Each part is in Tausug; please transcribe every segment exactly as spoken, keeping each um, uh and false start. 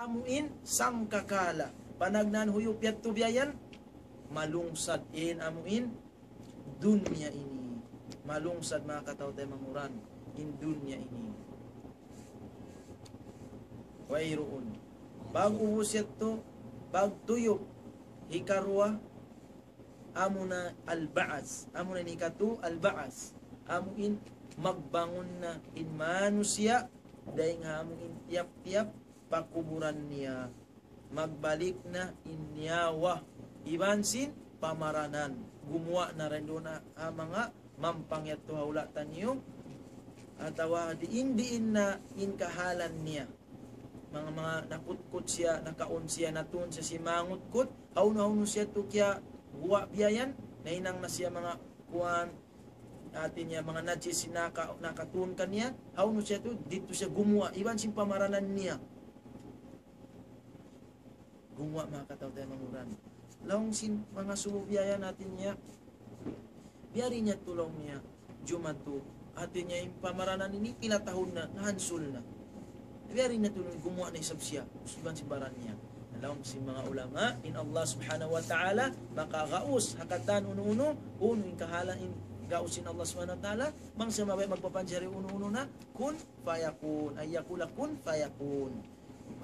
amuin sangkakala. Panagnaan huyup yadtu biya' yan, malungsad in amuin dunya ini. Malungsad, manga kataw-taymanghuran, in dunya ini. Wayruun. Pag-ubus yadtu, pagtuyup hikaruwa, amuna al-ba'as. Amuna in hikatu, al-ba'as. Amuin magbangun na in manusiya', dayng ha amuin tiyap-tiyap pakuburan niya. Magbalik na in nyawa iban sin pamaranan. Gumuwa' na rin duun ha, ha manga mampang yadtu ha hula' taniyu, atawa diin-diin na in kahalan niya. Manga, manga nakutkut siya, nakaun siya, natun siya sin mangutkut, hawnu-hawnu siya tu kiyaguwa' biya' yan, nahinang na siya manga kuwan, hati niya manga najis sin naka-, nakatun kaniya, hawnu siya tu, didtu siya gumuwa', iban sin pamaranan niya. Gumuwa', manga kataw-taymanghuran. Laung sin manga subu biya' yan, hati niya, biyari niya tu laung niya, jumatu. Hati niya in pamaranan ini pila tahun na, nahansul na. Biyari niya tu laung, gumuwa' na isab siya, usugan sin baran niya. Laung sin manga ulama, in Allah Subhanahu wa Ta'ala makagaus ha katan unu-unu, unu in kahalan in gaus sin Allah Subhanahu wa Ta'ala, bang siya mabaya' magpapanjari unu-unu na, kun fayakun, ay yakula kun fayakun.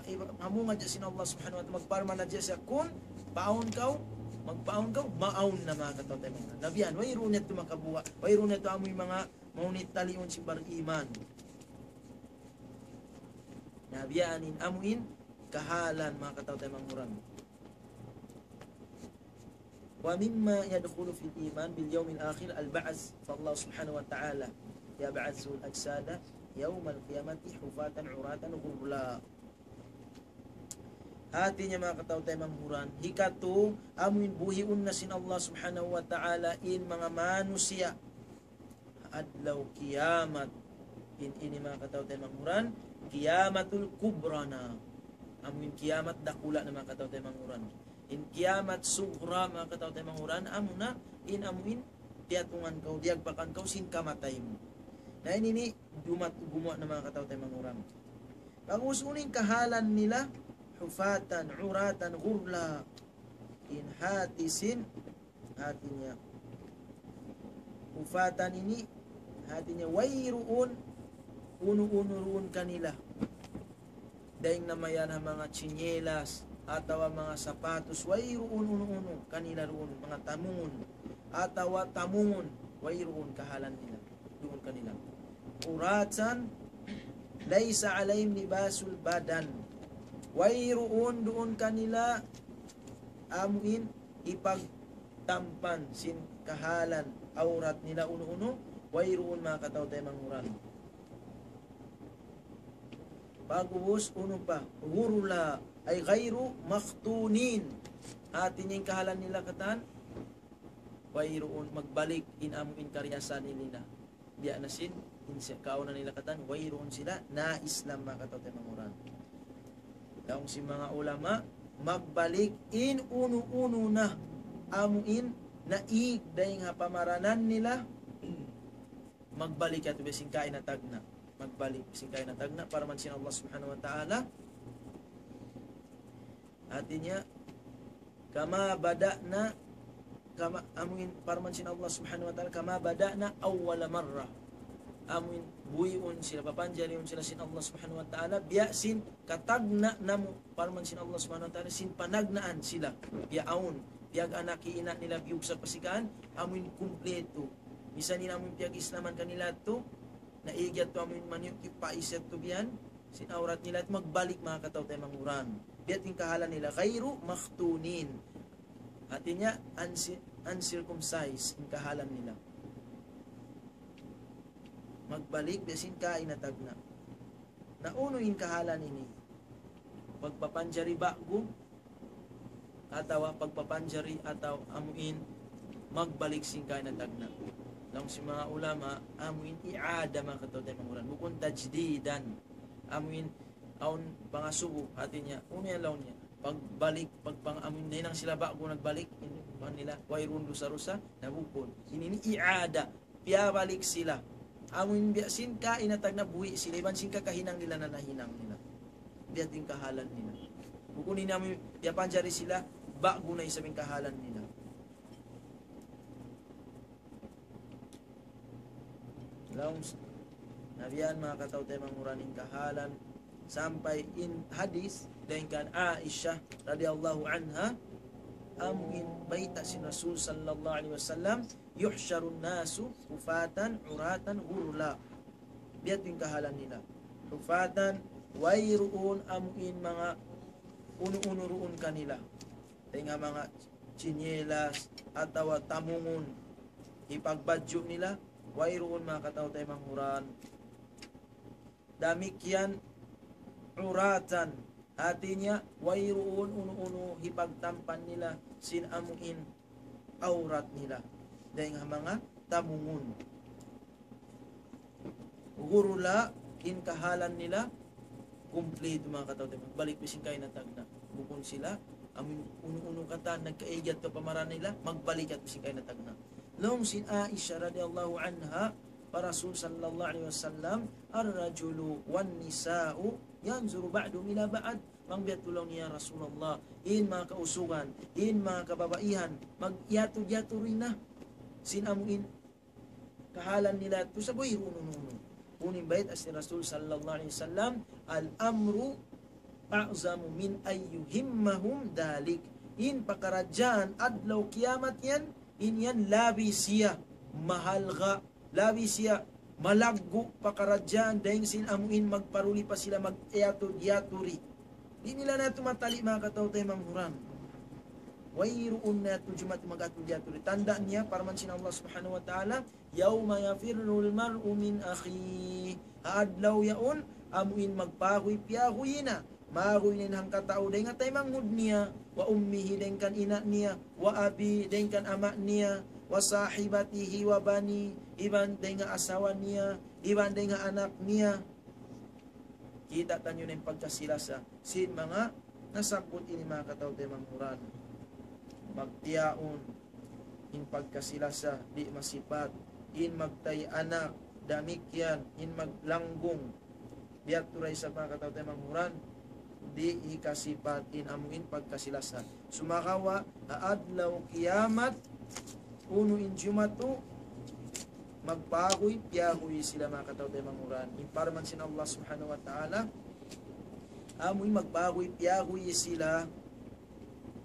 Iba-, amu nga hadja sin Allah Subhanahu wa Ta'ala, magparman hadja siya, kun, paawn kaw, magpaawn kaw, maawn na, manga kataw-taymanghuran. Na biya' yan, wayruun yadtu makabuga', wayruun yadtu amuin manga mahunit taliun sin bariman. Na biya' yan in amuin kahalan, manga kataw-taymanghuran. ومما يدخل في الإيمان باليوم الآخر البعث، فالله سبحانه وتعالى يبعث الأجساد يوم القيامة حفاة عراة غرلا. Hati niya, manga kataw-taymanghuran, hikatu, amuin buhiun na sin Allah Subhanahu wa Ta'ala in manga manusiya' adlaw kiyamat. In ini, manga kataw-taymanghuran, kiyamatul kubra na. Amuin kiyamat dakula' na, manga kataw-taymanghuran. In kiyamat sugra, manga kataw-taymanghuran, amuna in amuin piyatungan kaw, diyagpakan kaw sin kamatay mu. Na ini ini dumat gumuwa' na, manga kataw-taymanghuran. Pag-ubus unu in kahalan nila, hufatan, uratan, ghurla. In hati sin, hati niya. Hufatan ini, hati niya, wayruun unu-unu duun kanila. Dayng na mayan ha manga tsinelas, atawa manga sapatus, wayruun unu-unu kanila duun, manga tamungun, atawa tamungun, wayruun kahalan nila duun kanila. Uratan, laysa alayhim libasul badan. Wayruun duun kanila amuin hipagtampan sin kahalan awrat nila unu-unu, wayruun, manga kataw-taymanghuran. Pag-ubus unu pa, ghurla, ay ghayru makhtunin. Hati niya in kahalan nila katan, wayruun magbalik in amuin kariyasan nila. Biya' na sin, in si-, kauna nila katan, wayruun sila na-Islam, manga kataw-taymanghuran. Laung sin manga ulama, magbalik in unu-unu na amuin naig dayng ha pamaranan nila, magbalik yadtu biya' sin kaina tagna'. Magbalik biya' sin kaina tagna', parman sin Allah Subhanahu wa Ta'ala. Hati niya, kama bada'na, kama, amuin parman sin Allah Subhanahu wa Ta'ala, kama bada'na awwala marra. Amuin buhiun sila, papanjariun sila sin Allah Subhanahu wa Ta'ala, biya' sin katagna' namu', parman sin Allah Subhanahu wa Ta'ala, sin panagnaan sila, biya' awn, piyag-anak ina' nila biyugsa' pa sikaan, amuin kumpletu. Misan in amuin piyag-Islaman kanila tu, naig yadtu amuin maniyu', kipais yadtu biya' yan, sin awrat nila tu magbalik, manga kataw-taymanghuran. Biya' in kahalan nila, ghayru makhtunin. Hati niya, unci-, uncircumcised in kahalan nila. Magbalik, biya' sin kaina tagna'. Na unu in kahalan ini? Pagpapanjari ba'gu, atawa pagpapanjari atawa amuin magbalik sin kaina tagna'. Laung sin manga ulama, amuin i'ada, manga kataw-taymanghuran. Bukun tajdidan. Amuin awn pangasubu, hati niya, unu yan laung niya. Pagbalik, pagpang-, amuin nahinang sila ba'gu nagbalik, in, kuwan nila, wayruun dusa-dusa, na bukun. Ini ini i'ada, piyabalik sila. Amuin biya' sin kaina tagna' buhi' sila, iban sin kakahinang nila na nahinang nila. Biya' ha yan in kahalan nila. Bukun ini amu piyapanjari sila, ba'gu na isab in kahalan nila. Laung s-, na biya' yan manga kataymanghuran in kahalan, sampay in hadith, dayn kan Aisha radiyallahu anha, amu in bayta' sin Rasul sallallahu alayhi wasallam, يحشر الناس حفاة عراة غرلا. Biya' ha yan in kahalan nila. Hufatan, wayruun amu in manga unu-unu duun kanila. Dayn ha manga chinelas atawa tamungun, hipagbadju' nila, wayruun manga kataymanghuran. Damikkiyan uratan, hati niya, wayruun unu-unu hipagtampan nila sin amu in awrat nila. Dayn ha manga tamungun. Ghurla, in kahalan nila, kumpletu manga kataymanghuran. Balik bisan kaina tagna'. Bukun sila, amu in unu-unu katan, nagkaigat ka pa marana nila, magbalik at bisan kaina tagna'. Laung sin Aisha radiyallahu anha, pa Rasul sallallahu alayhi wasallam, الرجل والنساء ينظر بعضهم إلى بعض. Bang biya' ha yan laung niya Rasulullah, in manga kausugan, in manga kababaihan, mag-iyatud-iyatud na sin amu in kahalan nila tu sa buhi unu-unu. Unu in bayta' sin Rasul sallallahu alayhi wasallam, الأمر أعظم من أن يهمهم ذلك. In pakaradjaan adlaw kiyamat yan, in yan labi siya mahalga', labi siya malaggu' pakaradjaan dayn sin amu in magparuli pa sila mag-iyatud-iyaturi. Di' nila na tumatali' manga kataymanghuran. Wayruun na tuud jumatu mag-iyatud-iyaturi. Tanda' niya, parman sin Allah subhanahu wa ta'ala, يوم يفر المرء من أخيه. Ha adlaw yaun, amu in magpahuy-piyahuy na. Mahuy na in hangkatau dayn ha taymanghud niya, وأمه dayn kan ina' niya, وأبيه dayn kan ama' niya, وصاحبته وبنيه, iban dayn ha asawa niya, iban dayn ha anak niya. Kita' taniyu na in pagkasi-lasa sin manga nasabbut ini manga kataymanghuran. Magtiyaun in pagkasi-lasa, di' masipat, in magtay anak, damikkiyan, in maglanggung. Biya' ha yan isab manga kataymanghuran, di' hikasipat in amu in pagkasi-lasa. Sumagawa', ha adlaw kiyamat, unu in jumatu, magpahuy-piyahuy sila manga kataymanghuran. In parman sin Allah subhanahu wa ta'ala, amu in magpahuy-piyahuy sila,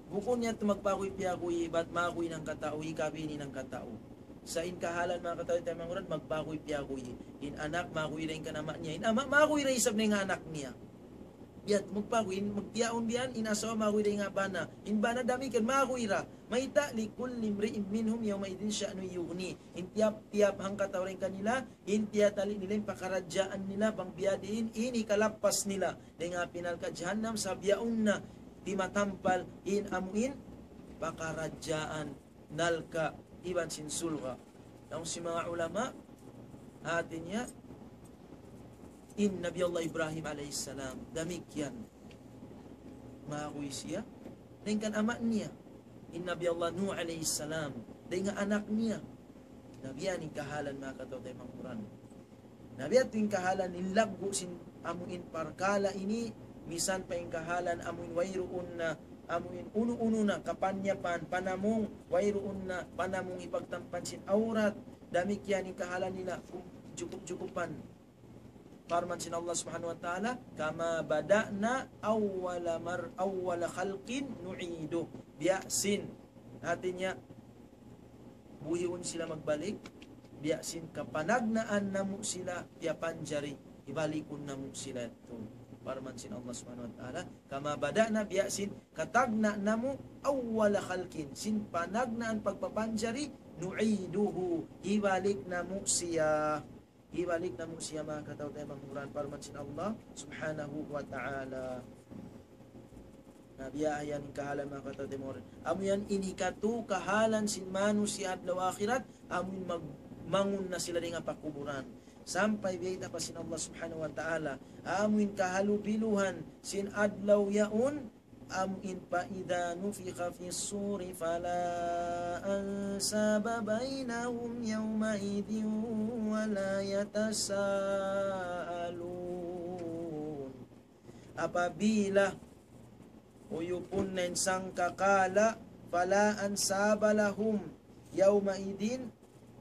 bukun niya tu magpahuy-piyahuy, bat mahuy na in hangkatau, hikabin na in hangkatau. Sa' in kahalan manga kataymanghuran, magpahuy-piyahuy. In anak, mahuy da in kan ama' niya. In ama', mahuy da isab in anak niya. Biya' ha yan, magpahuy, in magtiyaun biya' yan, in asawa mahuy da in bana. In bana damikkiyan, mahuy da. Mayta', لكل امرئ منهم يومئذ شأن يغنيه. In tiyap-tiyap hangkatau dayn kanila, in tiyatali' nila in pakaradjaan nila, bang biya' diin, in hikalappas nila dayn ha api narka' jahannam, sa' bihaun na timatampal in amu in pakaradjaan narka' iban sin surga'. Laung sin manga ulama, hati niya, in Nabi Allah Ibrahim alayhi salam, damikkiyan. Mahuy siya dayn kan ama' niya. In Nabi Allah Nuh alayhi salam, dayn ha anak niya. Na biya' ha yan in kahalan manga kataymanghuran. Na biya' ha yan in kahalan in laggu' sin amu in parkala' ini, misan pa in kahalan amu in wayruun na, amu in unu-unu na, kapanyapan, panamung, wayruun na, panamung hipagtampan sin awrat, damikkiyan in kahalan nila, jukup-jukupan. Parman sin Allah subhanahu wa ta'ala, كما بدأنا أول مر-، أول خلق نعيده. Biya' sin, hati niya, buhiun sila magbalik, biya' sin kapanagnaan namu' sila piyapanjari, hibalikun namu' sila yadtu. Parman sin Allah subhanahu wa ta'ala, كما بدأنا, biya' sin katagna' namu' أول خلق, sin panagnaan pagpapanjari, نعيده, hibalik namu' siya. Hibalik namu' siya manga kataymanghuran, parman sin Allah subhanahu wa ta'ala. Na biya' ha yan in kahalan manga kataymanghuran. Amu yan in hikatu kahalan sin manusiya' adlaw akhirat, amu in mag-, mangun na sila dayn ha pakuburan. Sampay biyayta' pa sin Allah subhanahu wa ta'ala. Amu in kahalubiluhan sin adlaw yaun, amu in فإذا نفخ في الصور فلا أنساب بينهم يومئذ ولا يتساءلون. apabila uyupun na in sangkakala, فلا أنساب لهم يومئذ,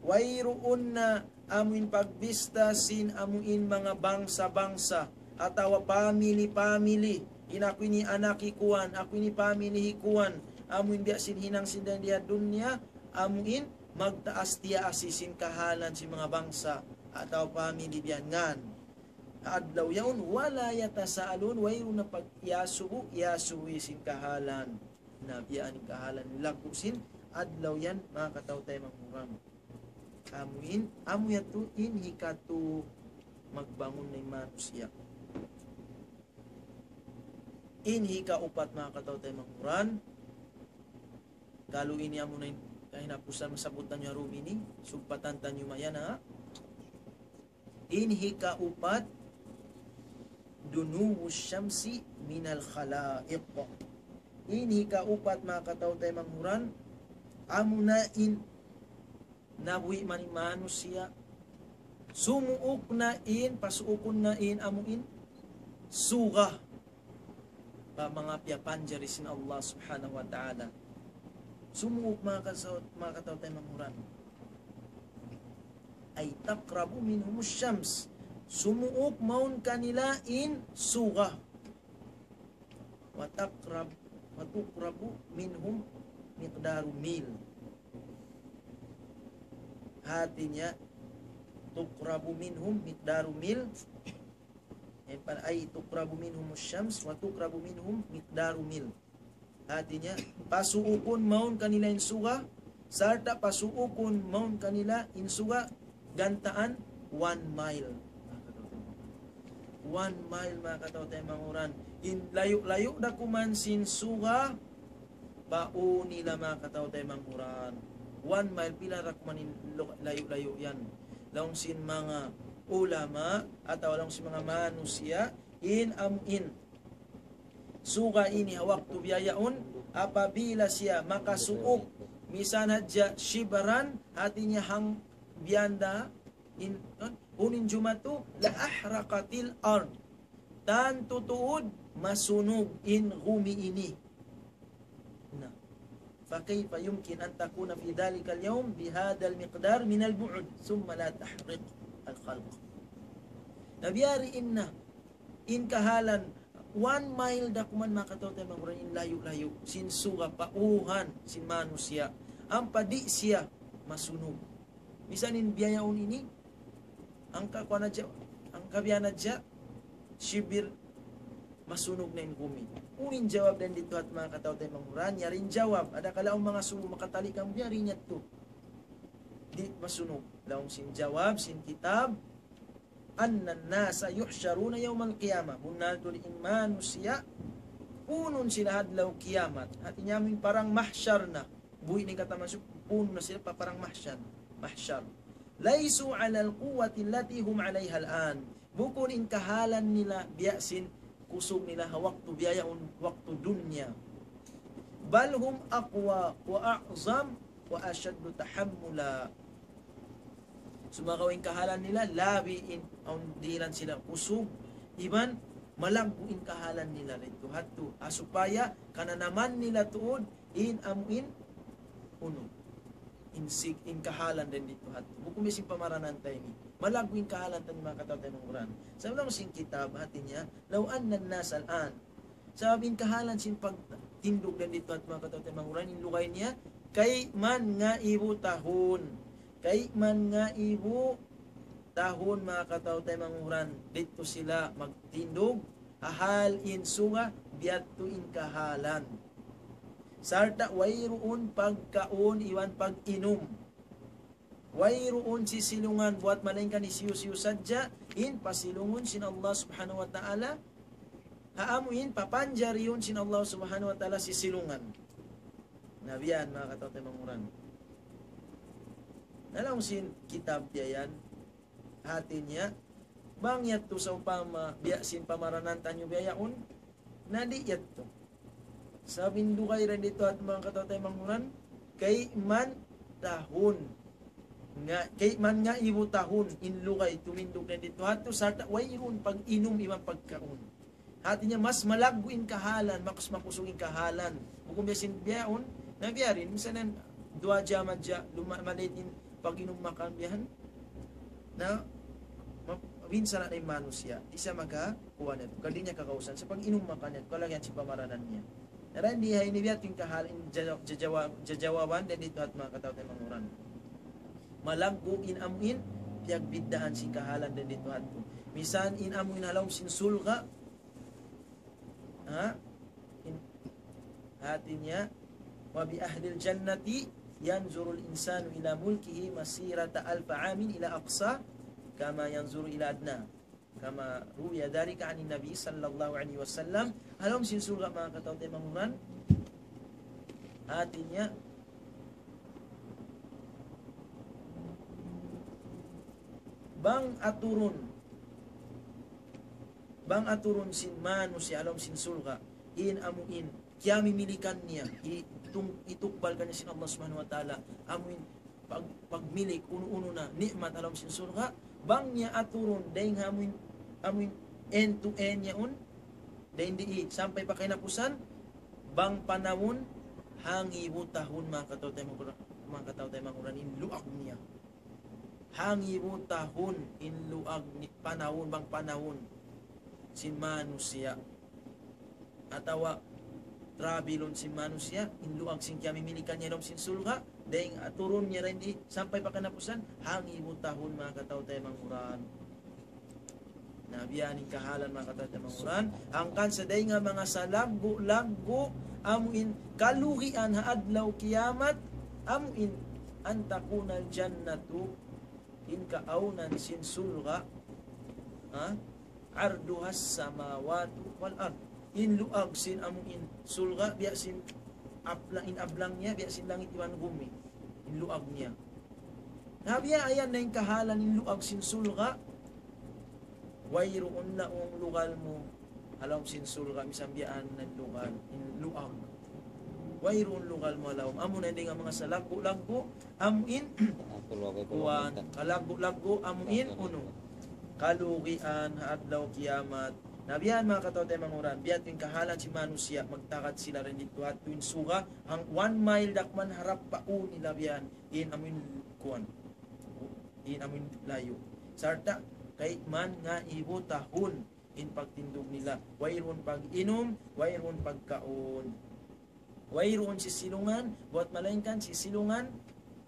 wayruun na amuin pagbista sin amuin manga bangsa-bangsa atawa pamili-pamili, in aku ini anak hi kuwan, aku ini pamili hi kuwan, amuin biya' sin hinang sin dayn di ha dunya, amuin magtaas tiyaas sin kahalan sin manga bangsa atawa pamili biya' ngan. Adlaw yaun, ولا يتساءلون, wayruun na pag-iyasubu, iyasubu sin kahalan. Na biya' ini kahalan laggu' sin adlaw yan, manga kataw-taymanghuran. Amuin, amu yadtu in hikatu magbangun na in manusiya'. In hikaupat, manga kataw-taymanghuran, kalu ini amuna in kahinapusan masabutan niyu ha dum ini, sugpatan taniyu mayan, ha? In hikaupat, دنو الشمس من الخلائق. In hikaupat, manga kataw-taymanghuran, amuna in nabuhi' man in manusiya', sumuuk na in, pasuukun na in, amuin suga pa manga piyapanjari sin Allah Subhanahu wa Ta'ala. Sumuuk, manga kasa-, manga kataw-taymanghuran. أي تقرب منهم الشمس. Sumuuk mawn kanila in suga. وتقرب، وتقرب منهم مقدار ميل. Hati niya, تقرب منهم مقدار ميل. Yan pa, أي تقرب منهم الشمس وتقرب منهم مقدار ميل. Hati niya, pasuukun mawn kanila in suga, sarta' pasuukun mawn kanila in suga gantaan one mile. One mile, manga kataw-taymanghuran. In layu'-layu' da kuman sin suga, pa ū nila, manga kataw-taymanghuran. One mile, pila da kuman in lo-, layu'-layu' yan. Laung sin manga ulama, atawa laung sin manga manusiya', in amuin suga ini ha waktu biya' yaun, apabila siya makasuuk, misan hadja shibran, hati niya hangbiyan da, in, unu in jumatu, لأحرقت الأرض. Tantu tuud masunug in gumi ini. Na. فكيف يمكن أن تكون في ذلك اليوم بهذا المقدار من البعد ثم لا تحرق الخلق؟ Na biya' diin na, in kahalan, one mile da kuman, manga kataw-taymanghuran, in layu'-layu' sin suga pa ūhan sin manusiya', ampa di' siya masunug. Misan in biya' yaun ini, hangka kuwan hadja, hangka biya' na hadja, shibir, masunug na in gumi. Unu in jawab dayn didtu hat, manga kataw-taymanghuran, yari in jawab, adakala awn manga sūng makatali' kamu, yari niya tu. Di' masunug. Laung sin jawab sin kitab, أن الناس يحشرون يوم القيامة. Bunnal tuud in manusiya', punun sila ha adlaw kiyamat. Hati niya amuin parang mahshar na. Buhi' na in katan manusiya', punun na sila pa parang mahshar. Mahshar. ليسوا على القوة التي هم عليها الآن. Bukun in kahalan nila biya' sin kusug nila ha waktu biya' yaun, waktu dunya. بل هم أقوى وأعظم وأشد تحملا. Sumagawa' in kahalan nila, labi in, awn dihilan sila kusug, iban malaggu' in kahalan nila didtu ha adtu. Ah, supaya kananaman nila tuud in amuin unu. In sig-, in kahalan dayn didtu ha adtu. Bukun biya' sin pamaranan ta ini. Malaggu' in kahalan ta ini, manga kataw-taymanghuran. Sa' laung sin kitab, hati niya, لو أن الناس الآن Sabab in kahalan sin pagtindug dayn didtu ha adtu, manga kataw-taymanghuran, in lugay niya, kayman ngaibu tahun. Kayman ngaibu tahun, manga kataw-taymanghuran, didtu sila magtindug, ha hal in suga, biya' ha adtu in kahalan. Sarta' wayruun pagkaun iban pag-inum. Wayruun sisilungan buat malaingkan hisiyu-siyu sadja in pasilungun sin Allah Subhanahu wa Ta'ala. Ha amuin papanjarihun sin Allah Subhanahu wa Ta'ala sisilungan. Na biya' yan, manga kataw-taymanghuran. Na laung sin kitab biya' yan, hati niya, bang yadtu sawpama biya' sin pamaranan taniyu biya' yaun, na di' yadtu. Sabab in lugay dayn didtu ha adtu, manga kataw-taymanghuran, kayman tahun. Nga, kayman ngaibu tahun in lugay tumindug dayn didtu ha adtu, sarta' wayruun pag-inum iban pagkaun. Hati niya mas malaggu' in kahalan, mas makusug in kahalan. Bukun biya' sin bihaun, na biya' rin, misalnya, duwa jam hadja, luma-, maliit in pag-inum makan biya' yan. Na, ma-, minsan na in manusiya', di' siya makakuha na yadtu. Di' niya kakausan sa' pag-inum makan niya, kalagihan sin pamaranan niya. Na dayn di ha ini biya' ha yan in kahalan, in jaja-, jajawa-, jajawaban dayn didtu ha manga kataw-taymanghuran. Malaggu' in amu in, piyagbiddaan sin kahalan dayn didtu ha yadtu. Misan in amu in ha lawm sin surga', ha? In, hati niya, وبأهل الجنة ينظر الإنسان إلى ملكه مسيرة ألف عام إلى أقصاه كما ينظر إلى أدناه. كما روي ذلك عن النبي صلى الله عليه وسلم. Ha lawm sin surga', manga kataw-taymanghuran. Hati niya, bang aturun, bang aturun sin manusiya' ha lawm sin surga', in amu in, kiyamimilikan niya, hitung-, hitukbal kaniya sin Allah Subhanahu wa Ta'ala, amu in, pag-, pagmilik, unu-unu na, ni'mat ha lawm sin surga', bang niya aturun, dayn ha amu in, amu in, end to end yaun, dayn di, sampay pa kahinapusan, bang panawun, hangibu tahun, manga kataw-taymanghuran, manga kataw-taymanghuran, in luag niya. Hangibu tahun in luag ni panawun, bang panawun sin manusiya'. Atawa trabilun sin manusiya', in luag sin kiyamimilikan niya ha lawm sin surga', dayn aturun niya dayn di, sampay pa kahinapusan, hangibu tahun, manga kataw-taymanghuran. Na biya' ha yan in kahalan, manga kataw-taymanghuran. Hangkan sa dayn ha manga salaggu'-laggu', amu in kalugian ha adlaw kiyamat, amu in أن تكون الجنة, in kaawnan sin surga', ha? عرضها السماوات والأرض. In luag sin amu in surga', biya' sin abla-, in ablang niya, biya' sin langit iban gumi. In luag niya. Na biya' ha yan na in kahalan in luag sin surga', wayruun laung lugal mu ha lawm sin surga', misan biya' na in lugal, in luag. Wayruun lugal mu ha lawm. Amu na in dayn ha manga salaggu'-laggu', amu in, kuwan, kalaggu'-laggu', amu in, unu, kalugian ha adlaw kiyamat. Na biya' yan, manga kataw-taymanghuran, biya' ha yan in kahalan sin manusiya', magtagad sila dayn didtu ha yadtu in surga', hangka one mile dakman harap pa unu nila biya' yan, in amu in kuwan, in amu in layu'. Sarta', kayman hangibu tahun in pagtindug nila. Wayruun pag-inum, wayruun pagkaun. Wayruun sisilungan, buat malaingkan sisilungan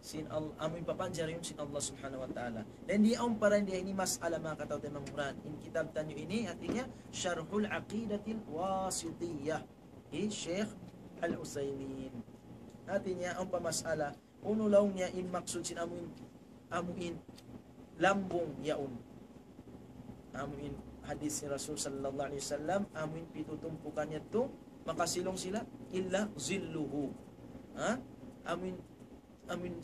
sin Al-, amu in papanjarihun sin Allah Subhanahu wa Ta'ala. Dayn di awn pa dayn di ini mas'ala, manga kataw-taymanghuran. In kitab taniyu ini, hati niya, شرح العقيدة الواسطية, hi Sheikh Al-Uthaymin. Hati niya, awn pa mas'ala, unu laung niya in maksud sin amu in, amu in lambung yaun. Amu in hadis sin Rasul sallallahu alayhi wasallam, amu in pitu tumpukan yadtu, makasilung sila, إلا ظله. Ha? Amu in, amu in,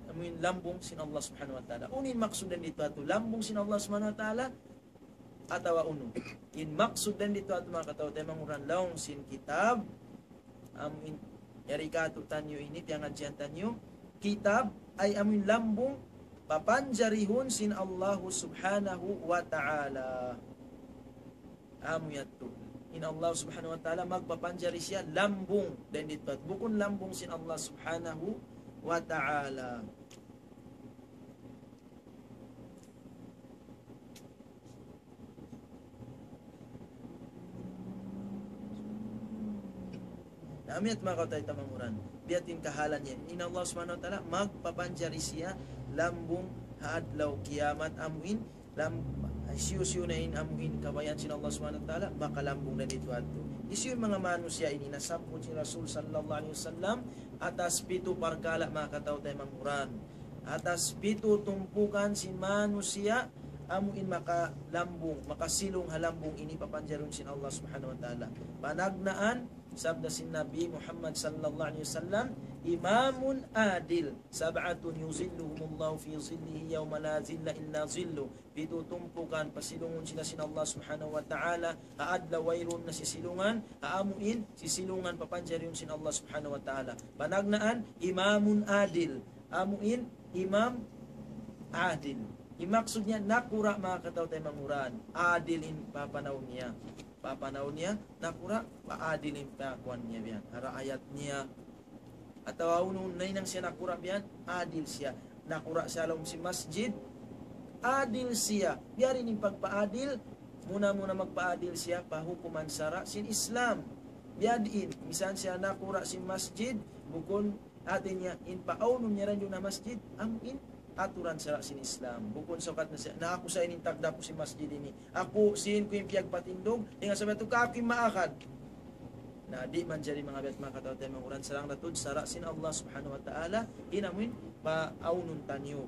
amu in lambung sin Allah Subhanahu wa Ta'ala. Unu in maksud dayn didtu ha yadtu, lambung sin Allah Subhanahu wa Ta'ala, atawa unu? In maksud dayn didtu ha yadtu, manga kataw-taymanghuran, laung sin kitab, amu in yari katu' taniyu ini, piyangadjian taniyu, kitab, ay amu in lambung, papanjarihun sin Allahu Subhanahu wa Ta'ala. Amu yadtu. In Allah Subhanahu wa Ta'ala magpapanjari siya lambung dayn didtu ha yadtu. Bukun lambung sin Allah Subhanahu wa Ta'ala. Na amu yadtu, manga kataw-taymanghuran. Biya' ha yan in kahalan niya. In Allah Subhanahu wa Ta'ala magpapanjari siya lambung ha adlaw kiyamat, amu in lam-, hisiyu-siyu na in amu in kabayaan sin Allah Subhanahu wa Ta'ala, makalambung na didtu ha yadtu. Hisiyu in manga manusiya' ini? Nasabbut sin Rasul sallallahu alayhi wasallam, atas pitu parkala', manga kataw-taymanghuran. Atas pitu tumpukan sin manusiya', amu in makalambung, makasilung ha lambung ini papanjarihun sin Allah Subhanahu wa Ta'ala. Panagnaan, sabda sin Nabi Muhammad sallallahu alayhi wasallam, إمام عادل سبعة يظلهم الله في ظله يوم لا ظل إلا ظله. Pitu tumpukan, pasilungun sila sin Allah Subhanahu wa Ta'ala, ha adlaw wayruun na sisilungan, ha amu in sisilungan papanjarihun sin Allah Subhanahu wa Ta'ala. Panagnaan, إمام عادل, amu in imam adil. In maksud niya, nakura', manga kataw-taymanghuran, adil in papanaw niya. Papanaw niya, nakura', paadil in pakuan niya biyan. Hara ayat niya. Atawa unu, nahinang siya nakura' biyan, adil siya. Nakura' siya ha lawm sin masjid, adil siya. Biya' diin in pagpaadil, muna-muna magpaadil siya pa hukuman sara' sin Islam. Biya' diin, misan siya nakura' sin masjid, bukun hati niya, in paawnun niya dayn duun ha masjid, amu in aturan sara' sin Islam. Bukun sukat na siya, na aku sa ini in tagdapu sin masjid ini. Aku, sin ku in piyagpatindug, di' na sabab yadtu ka aku in maakad. Na di' manjari manga biya' ha yadtu manga kataw-taymanghuran, sarang da tuud sara' sin Allah Subhanahu wa Ta'ala, in amu in paawnun taniyu.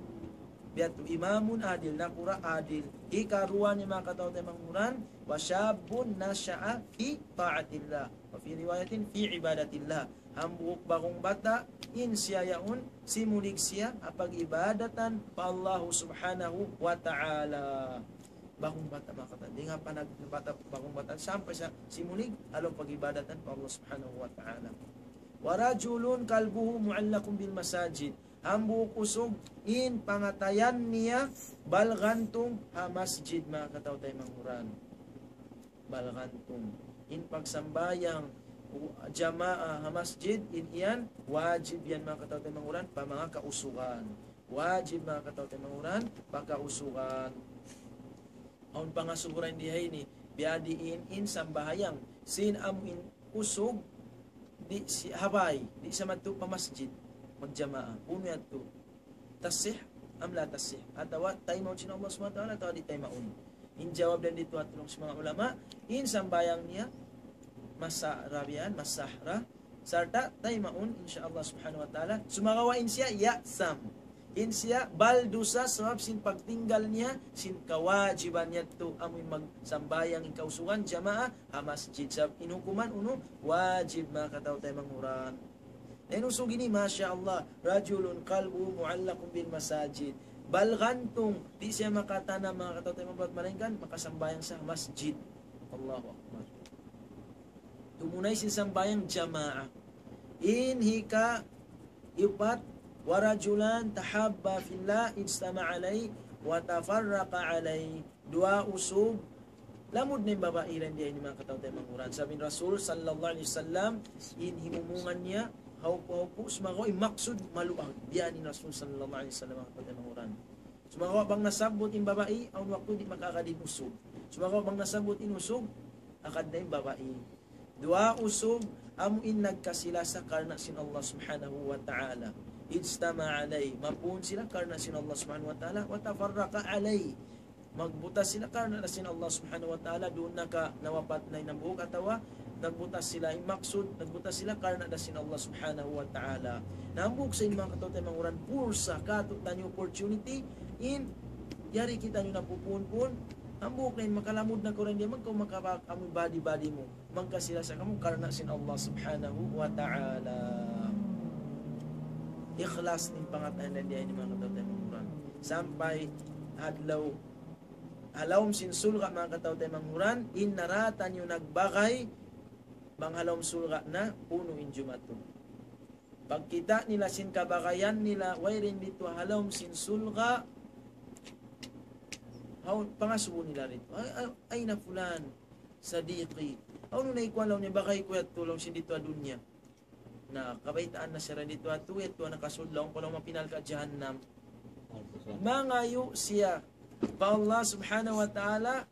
Biya' ha yadtu imamun adil, nakura' adil. Hikaruwa niya manga kataw-taymanghuran, وشاب نشأ في طاعة الله. وفي رواية في عبادة الله. Hambuuk ba'gu bata', in siya yaun, simulig siya, ha pag-ibadatan pa Allah Subhanahu wa Ta'ala. Ba'gu bata' manga kataw-taymanghuran. Dayn ha panag-, bata', ba'gu bata', sampay siya simulig, ha lawm pag-ibadatan pa Allah Subhanahu wa Ta'ala. ورجل قلبه معلق بالمساجد. Hambuuk usug in pangatayan niya balgantung ha masjid, manga kataw-taymanghuran. Balgantung. In pagsambahayang u-, jamaa ha masjid, in yan, wajib yan, manga kataw-taymanghuran, pa manga kausugan. Wajib, manga kataw-taymanghuran, pa kausugan. Awn pangasubu dayn di ha ini, biya' diin in sambahayang sin amu in usug di' siya ha bay, di' siya madtu pa masjid magjamaa. Unu yadtu? Tasih am la tasih? Atawa taymaun sin Allah Subhanahu wa Ta'ala, atawa di' taymaun? In jawab dayn didtu ha tulung sin manga ulama, in sambahayang niya, masah ra biyan, masah ra, sarta' taymaun, insya Allah Subhanahu wa Ta'ala. Sumagawa' in siya ya'sam. In siya baldusa sabab sin pagtinggal niya sin kawajiban yadtu, amu in magsambahayang in kausugan jamaa ha masjid. Sabab in hukuman unu, wajib, manga kataw-taymanghuran. Na in usug ini, masha Allah, رجل قلبه معلق بالمساجد. Balgantung, di' siya makatanam, manga kataw-taymanghuran, malaingkan makasambahayang sa masjid. Allahu Akbar. Tumunay sin sambahayang jamaa. In hikaupat, ورجلان تحابا في الله اجتمعا عليه وتفرقا عليه. Duwa usug, lamud na in babai dayn di ha ini, manga kataw-taymanghuran. Sabab in Rasul sallallahu alayhi wasallam, in himumungan niya, hawpu'-hawpu', sumagawa' in maksud maluag. Biya' ini in Rasul sallallahu alayhi wasallam, manga kataw-taymanghuran. Sumagawa' bang nasabbut in babai, awn waktu di' makaagad in usug. Sumagawa' bang nasabbut in usug, agad na in babai. Duwa usug, amu in nagkasi-lasa karna' sin Allah Subhanahu wa Ta'ala. اجتمعا عليه. Mapuun sila karna' sin Allah Subhanahu wa Ta'ala. وتفرقا عليه. Magbutas sila karna' da sin Allah Subhanahu wa Ta'ala. Duun na ka nawapat na in hambuuk atawa nagbutas sila, in maksud, nagbutas sila karna' da sin Allah Subhanahu wa Ta'ala. Na hambuuk sa ini, manga kataw-taymanghuran, pursa, katu' taniyu, opportunity, in yari kitaniyu napupuun-puun, hambuuk na in makalamud na kaw dayn di, magkaw makabak amu badi-badi mu, magkasi-lasa kamu karna' sin Allah Subhanahu wa Ta'ala. Ikhlas in pangatayan dayn di ha ini, manga kataw-taymanghuran. Sampay adlaw ha lawm sin surga', manga kataw-taymanghuran, in narā taniyu nagbagay, bang ha lawm surga' na, unu in jumatu. Pagkita' nila sin kabagayan nila, wayruun didtu ha lawm sin surga', haw, pangasubu nila didtu. Ay, ay, أين فلان صديقي. Hawnu na in kuwan laung niya, bagay ku yadtu laung sin didtu ha dunya. Na, kabaytaan na siya dayn didtu ha tu, yadtu ha nakasud laung, kalu mapinal ka jahannam. Mangayu' siya pa Allah Subhanahu wa Ta'ala,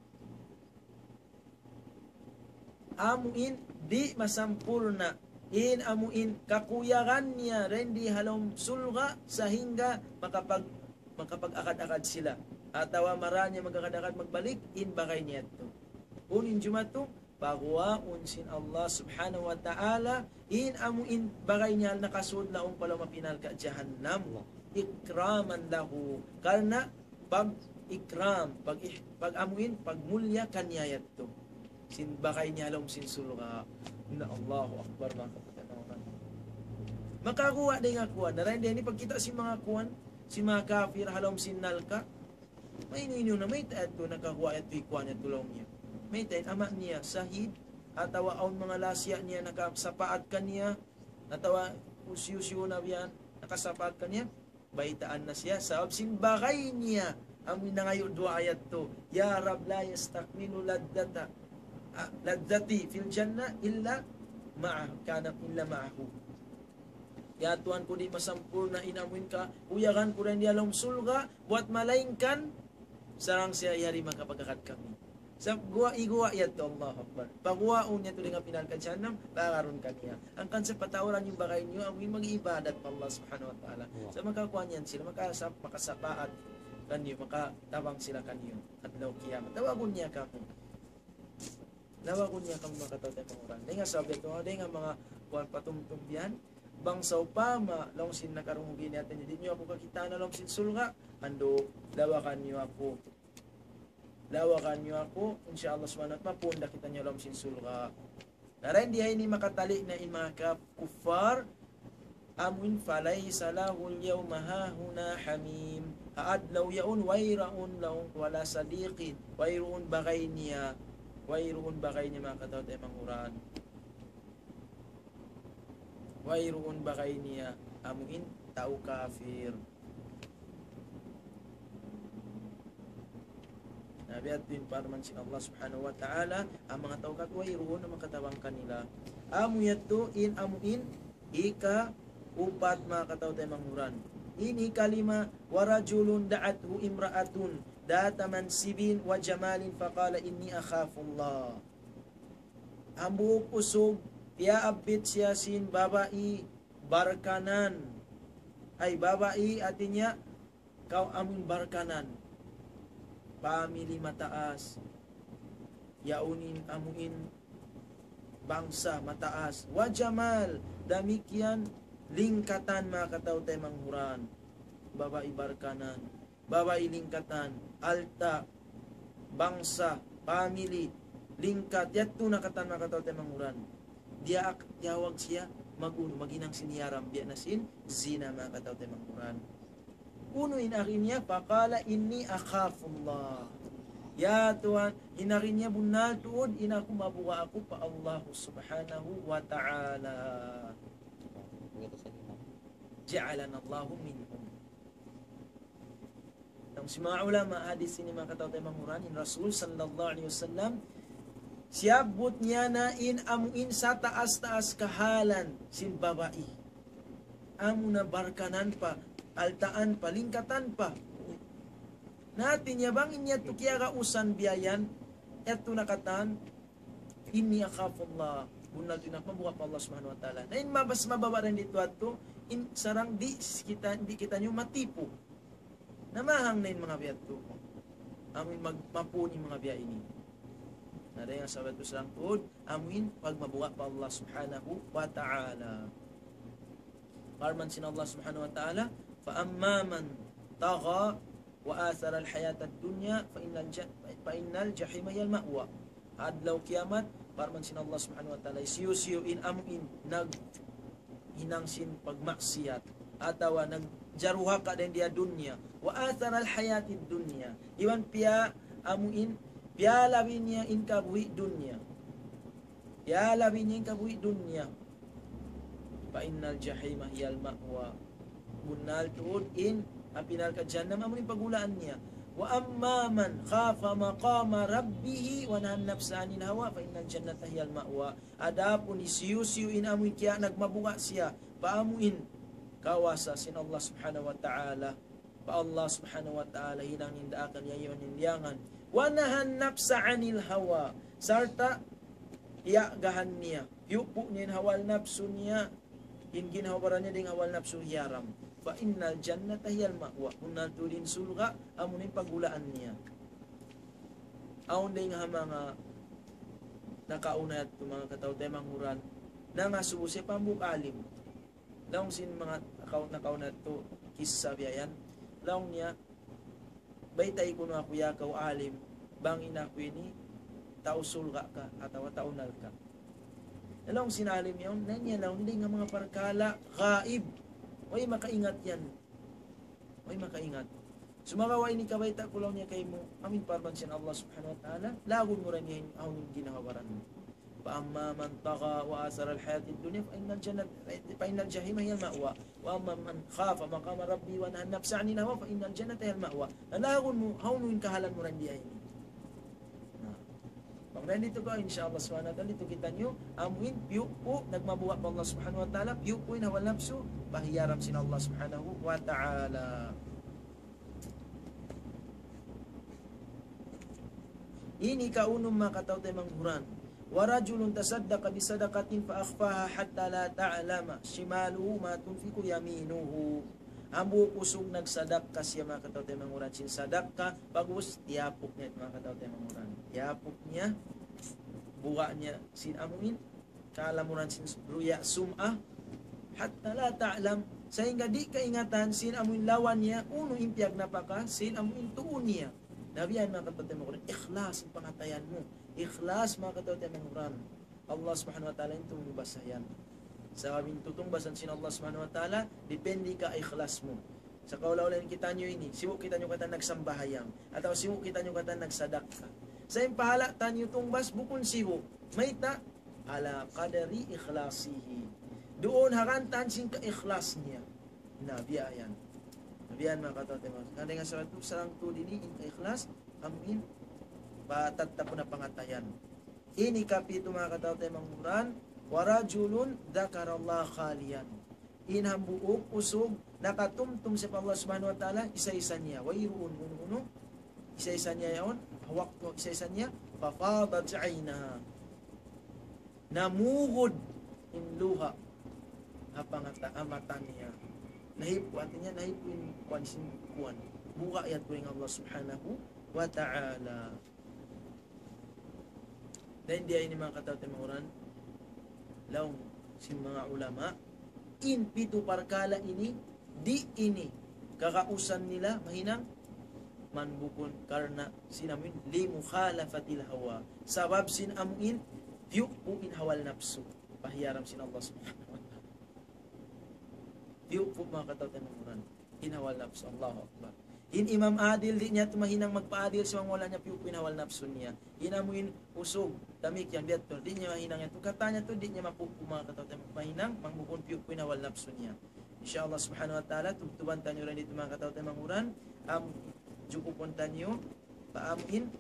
amu in di' masampurna' in amu in kakuyagan niya dayn di ha lawm surga', sahingga makapag-, makapag-agad-agad sila. Atawa marā niya mag-agad-agad magbalik, in bagay niya yadtu. Unu in jumatu, paguwaun sin Allah Subhanahu wa Ta'ala in amu in bagay niya nakasud laung pa lawm mapinal ka jahannam. إكراما له. Karna' pag-ikram, pag-ih-, pag-amuin, pagmulya kaniya yadtu. Sin bagay niya ha lawm sin surga'. Na, Allahu Akbar, manga kapatid. Makaguwa' dayn ha kuwan. Na dayn di ha ini pagkita' sin manga kuwan, sin manga kafir ha lawm sin narka'. Mayta' inu-inu na, mayta' yadtu nakaguwa' yadtu hi kuwan yadtu laung niya. Mayta' in ama' niya, sahid, atawa awn manga lasiya' niya nakasapaat kaniya, atawa hisiyu-siyu na biya' yan, nakasapaat kaniya, baytaan na siya. Sabab sin bagay niya, amu in nangayu' duwaa yadtu, يا رب لا يستكمل لذة لذتي في الجنة إلا معه، كان إلا معه. Ya Tuhan ku, di' masampurna' in amuin kahuyagan ku dayn di ha lawm surga', buwat malaingkan sarang siya yari makapagagad kami. Sa' guwa', iguwa' yadtu, Allahu Akbar. Paguwaun niya tuud dayn ha api narka' jahannam, paagarun kaniya. Hangkan sa' patauran niyu bagay niyu, amuin mag-ibadat pa Allah Subhanahu wa Ta'ala. Sa' makakuan yan sila, makasap-, makasapaat kaniyu, makatabang sila kaniyu adlaw kiyamat. Tawagun niya kamu. Tawagun niya kamu, manga kataw-taymanghuran. Dayn ha sabab yadtu, dayn ha manga kuan patumtum yan. Bang sawpama, laung sin nakarungug ini, hāti niya, di' niyu aku kakitaan ha lawm sin surga', andu', dawagan niyu aku. Dawagan niyu aku, insya Allah subhanahu wa ta'ala, mapuun da kitaniyu ha lawm sin surga'. Na dayn di ha ini makatali' na in manga kap-, kuffar, amuin فليس له اليوم هاهنا حميم. Ha adlaw yaun wayruun laung ولا صديق, wayruun bagay niya, wayruun bagay niya manga kataw-taymanghuran. Wayruun bagay niya, amuin tau kafir. Na biya' yadtu in parman sin Allah Subhanahu wa Ta'ala, in manga tau kafir wayruun na makatabang kanila. Amu yadtu in amuin hikaupat manga kataw-taymanghuran. In hikalima, ورجل دعته امرأة ذات منصب وجمال فقال إني أخاف الله. Hambuuk usug, piyaabbit siya sin babai barkanan. Ay, babai, hāti niya, kaw amuin barkanan. Pamili mataas. Yaun in amuin bangsa mataas. وجمال, damikkiyan lingkatan manga kataw-taymanghuran. Babai barkanan. Babai lingkatan, alta', bangsa, family, lingkat, yadtu na katan manga kataw-taymanghuran. Diyaak, tiyawag siya, mag-unu, maghinang sin hiyaram, biya' na sin zina manga kataw-taymanghuran. Unu in agi niya, فقال إني أخاف الله. Ya Tuhan, in agi niya bunnal tuud, in aku mabuga' aku pa Allah Subhanahu wa Ta'ala. جعلنا الله منهم. Laung sin manga ulama hadis ini manga kataw-taymanghuran, in Rasul sallallahu alayhi wasallam, siyabbut niya na in amuin sataas-taas kahalan sin babai. Amu na barkanan pa, altaan pa, lingkatan pa. Na hāti niya bang in yadtu kiyagausan biya' yan, yadtu na katan, إني أخاف الله. Bunnal tuud in aku mabuga' pa Allah Subhanahu wa Ta'ala. Na in mabas mababa' dayn didtu yadtu, in sarang di' kita, di' kitaniyu matipu. Na mahang na in manga biya' yadtu. Amuin mag-, mapuun in manga biya' ini. Na dayn ha sabab yadtu sarang tuud, amuin pagmabuga' pa Allah Subhanahu wa Ta'ala. Parman sin Allah Subhanahu wa Ta'ala, فأما من طغى وآثر الحياة الدنيا فإن الج-، فإن الجحيم هي المأوى. Adlaw kiyamat, parman sin Allah Subhanahu wa Ta'ala, hisiyu-siyu in amuin naghinang sin pagmaksiyat, atawa nagjaruhaka dayn di ha dunya, وآثر الحياة الدنيا, iban piya amuin, piyalabi niya in kabuhi' dunya. Piyalabi niya in kabuhi' dunya. فإن الجحيم هي المأوى. Bunnal tuud in api narka' jahannam amu in paghulaan niya. وأما من خاف مقام ربه ونهى النفس عن الهوى فإن الجنة هي المأوى. Adapun hisiyu-siyu in amu in kiya nagmabuga' siya pa amu in kawasa sin Allah Subhanahu wa Ta'ala, pa Allah Subhanahu wa Ta'ala hinang in daakan, iyayiwan in liyangan. ونهى النفس عن الهوى. Sarta' iyagahan niya, piyupu' niya in hawa napsu niya, in ginhawa-baran niya dayn ha hawa napsu hiyaram. فإن الجنة هي المأوى. Bunnal tuud in surga', amu na in paghulaan niya. Awn dayn ha manga nakauna yadtu manga kataw-taymanghuran, nangasubu siya pa hambuuk alim. Laung sin manga nakauna yadtu, kissa biya' yan. Laung niya, baytai kunu' aku ya kaw alim, bang in aku ini tau surga' ka atawa tau narka'. Laung sin alim yaun, na in yan laung niya dayn ha manga parkala' gaib. Way makaingat yan. Way makaingat. Sumagawa' ini kabayta' ku laung niya kaymu, amu in parman sin Allah Subhanahu wa Ta'ala, lagun mu ra in awn ginhawa-baran mu. فأما من طغى وآثر الحياة الدنيا فإن الجنة، فإن الجحيم هي المأوى. وأما من خاف مقام ربه ونهى النفس عن الهوى فإن الجنة هي المأوى. Na lagun mu, hawnu in kahalan mu dayn di ha ini. Na. Bang Dayn ditu kaw, insya Allah subhanahu wa ta'ala, ditu kitaniyu, amuin, piyupu, nagmabuga' pa Allah subhanahu wa ta'ala, piyupu in hawa napsu, pa hiyaram sin Allah subhanahu wa ta'ala. Ini kaunum manga kataw-taymanghuran. ورجل تصدق بصدقة فأخفاها حتى لا تعلم شماله ما تنفق يمينه. Hambuuk usug nagsadakka siya manga kataw-taymanghuran sin sadakka, pag'ubus tiyapuk niya manga kataw-taymanghuran. Tiyapuk niya, buga' niya sin amuin, kalamuran sin ruya sum'a, حتى لا تعلم, sahingga di' kaingatan sin amuin lawan niya, unu in piyagnapaka, sin amuin tuud niya. Na biya' yan manga kataw-taymanghuran, ikhlas in pangatayan mu. Ikhlas manga kataw-taymanghuran. Allah subhanahu wa ta'ala in tumungbas yan. Sabab in tutungbasan sin Allah subhanahu wa ta'ala, depende ka ikhlas mu. Sa' kaula-ula in kitaniyu ini, sibu' kitaniyu katan nagsambahayang, atawa sibu' kitaniyu katan nagsadakka. Sa' in pahala' taniyu tungbas, bukun sibu'. Mayta', على قدر إخلاصه. Duun ha gantaan sin kaikhlas niya. Na biya' yan. Na biya' yan manga kataw-taymanghuran. Hangkan dayn ha sabab tuud, sarang tuud ini in kaikhlas, amuin, patattapun na pangatayan. Ini kapitu manga kataw-taymanghuran, ورجل ذكر الله خاليا. In hambuuk usug, nakatumtum siya pa Allah subhanahu wa ta'ala, isa-isa niya. Wayruun unu-unu, isa-isa niya yaun, waktu isa-isa niya, ففاضت عيناه. Namugud in luha' ha pangata-, ha mata niya. Nahipu', hati niya nahipu' in kuwan sin kuwan. Buga' yadtu dayn Allah subhanahu wa ta'ala. Dayn di ini manga kataw-taymanghuran, laung sin manga ulama, in pitu parkala' ini, di' ini kagausan nila mahinang man bukun karna' sin amuin لمخالفة الهوى. Sabab sin amuin, piyupu in hawa napsu. Pa hiyaram sin Allah subhanahu wa ta'ala. Piyupu manga kataw-taymanghuran. In hawa napsu, Allahu Akbar. In imam adil, di' niya tuud mahinang magpaadil, sa' wala' niya piyupu in hawa napsu niya. In amuin usug, damikkiyan biya' yadtu, di' niya mahinang yadtu. Katan niya tuud, di' niya mapupu manga kataw-taymanghuran, mahinang, bang bukun piyupu in hawa napsu niya. Insya Allah subhanahu wa ta'ala, tubtuban taniyu dayn ditu manga kataw-taymanghuran, am, jukupun taniyu, pa amuin,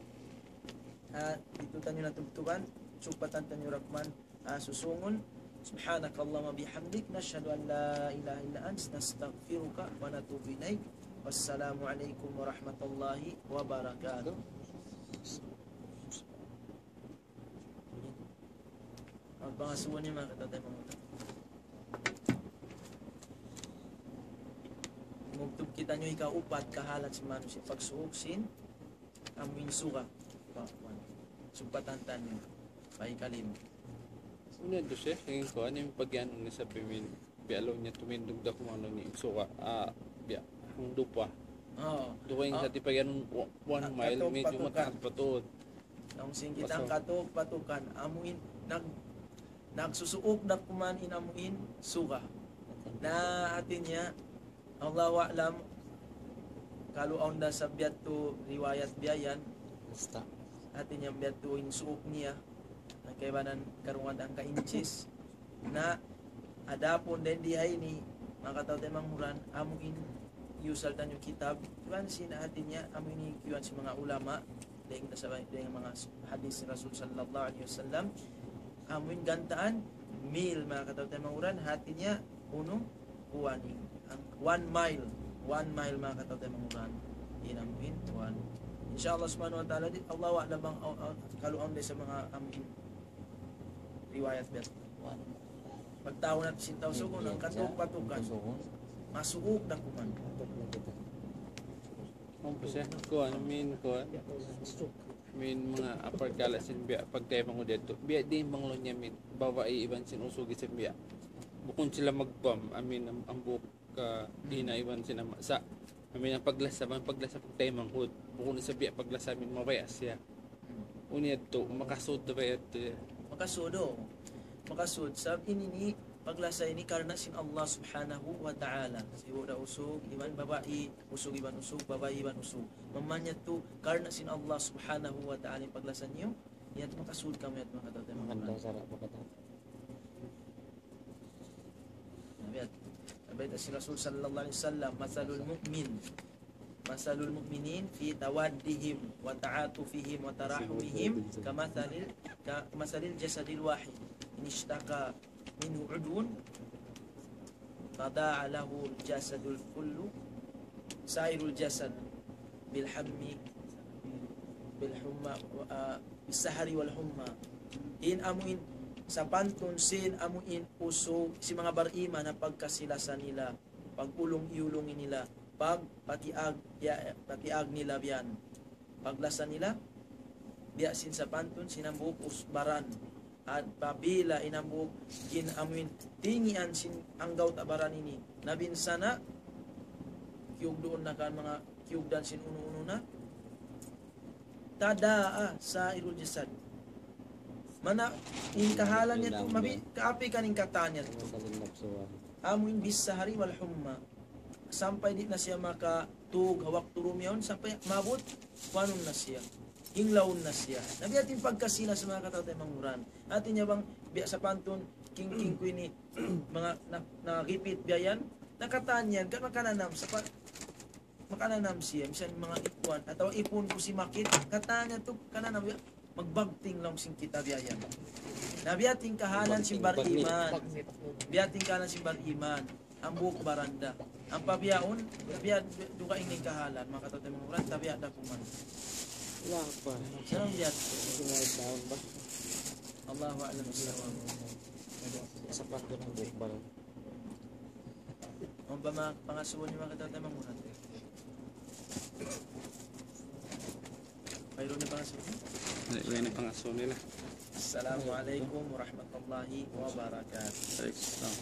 ah, ditu taniyu na tubtuban, sugpatan taniyu ra kuman, ah, susungun. سبحانك اللهم وبحمدك، نشهد أن لا إله إلا أنت، نستغفرك ونتوب إليك. والسلام عليكم ورحمة الله وبركاته. Ang pangasuhan niya, manga kataw-taymanghuran. Magtub kitaniyu ikaupat, kahalan sin manusiya', pagsuuk sin amuin suga. Pa, kuwan. Sugpatan taniyu. Pa ikalima. Unu yadtu, Sheikh? In kuwan, in pag-anu niya sa pimin, biya' laung niya tumindug da kuman laung niya in suga, ah, biya' hangdupa. Oo. Duwa in sa ti pag-anu, wa-, one mile, medyo mataas pa tuud. Laung sin kita hangkatuuk pa tuud kan, amuin, nag-, nagsusuuk da kuman in amuin suga. Na hati niya, Allahu a'lam, kalu awn da isab biya' yadtu riwayat biya' yan. Basta. Hati niya biya' yadtu in suuk niya. Ang kaibanan karungugan hangka inches. Na adapun dayn di ha ini, manga kataw-taymanghuran, amuin iyusal taniyu kitab. Iban sin hati niya, amuin iyukuan sin manga ulama, dayn da sa, dayn manga hadis Rasul sallallahu alayhi wasallam. Amuin gantaan, mil, manga kataw-taymanghuran, hati niya, unu, kuwan in, ang one mile, one mile manga kataw-taymanghuran. In amuin, kuwan. Insya Allah subhanahu wa ta'ala, di', Allahu a'lam bang, aw, aw, kalu awn da isab manga amuin riwayat biya' yadtu. Pagtawagun natu' sin Tausug, in hangkatuuk pa tuud kan. Masuuk da kuman. Amu pa siya, kuwan, amuin, kuwan. Amuin manga parkala' sin biya' pagtaymanghud yadtu. Biya' diin bang laung niya amuin babai iban sin usug isab biya'. Bukun sila magkuwan, amuin am-, hambuuk ka ina iban sin ama'. Sa' amuin in paglasa, bang paglasa pagtaymanghud. Bukun isab biya' paglasa amuin mabaya' siya. Unu yadtu, makasud da ba yadtu? Makasud, oo. Makasud. Sabab ini ini, paglasa ini karna' sin Allah subhanahu wa ta'ala. Sibu' da usug iban babai, usug iban usug, babai iban usug. Mamanya tu karna' sin Allah subhanahu wa ta'ala in paglasa niyu, yan makasud kamu yadtu manga kataw-taymanghuran. Maganda sara' pagkatao. Nabi, nabi sin Rasul sallallahu alayhi wasallam, مثل المؤمن مثل المؤمنين في توادهم وتعاطفهم وتراحمهم كمثل كمثل الجسد الواحد إن اشتكى منه عضو تداعى له الجسد كله سائر الجسد بالحم بالحمى بالسهر والحمى. In amuin sapantun sin amuin usug sin manga bariman ha pagkasi-lasa nila, pag-ulung-iyulung nila, pagpatiag, ya, patiag nila biyan. Paglasa nila, biya' sin sapantun sin hambuuk usug baran. Apabila in hambuuk in amuin tingian sin anggawta' baran ini, nabinsana', kiyugduun na kan manga kiyugdan sin unu-unu na, تداعى سائر الجسد. Mana in kahalan niya tu, mabi-, kaapikan in katan niya tu. Amuin بالسهر والحمى. Sampay di' na siya makatug ha waktu dum yaun, sampay maabut kuanun na siya. Hinglawun na siya. Na biya' ha yan in pagkasi-lasa manga kataymanghuran. Hati niya bang, biya' sapantun, king-king ku ini, manga na, nagipit biya' yan, na katan yan, kan makananam, sapa-, makananam siya, misan manga ikuan, atawa ipun ku simakit, katan niya tu, kananam, ya, magbagting laung sin kita biya' yan. Na biya' ha yan in kahalan sin bariman. Biya' ha yan in kahalan sin bariman. Hambuuk baran da. Ampa bihaun, biya' dugaing in kahalan. Manga kataymanghuran, tabiya' da kuman. Wala pa. Sarang biya' tu. Ito nga yung taon ba? Allahu a'lam bissawab. Sapantun hambuuk baran. Awn pa manga pangasubu niyu manga kataymanghuran? Mayroon na pangasubu? Di', wala' na pangasubu nila. Assalamu alaykum warahmatullahi wabarakatuh. Waalaikumsalam.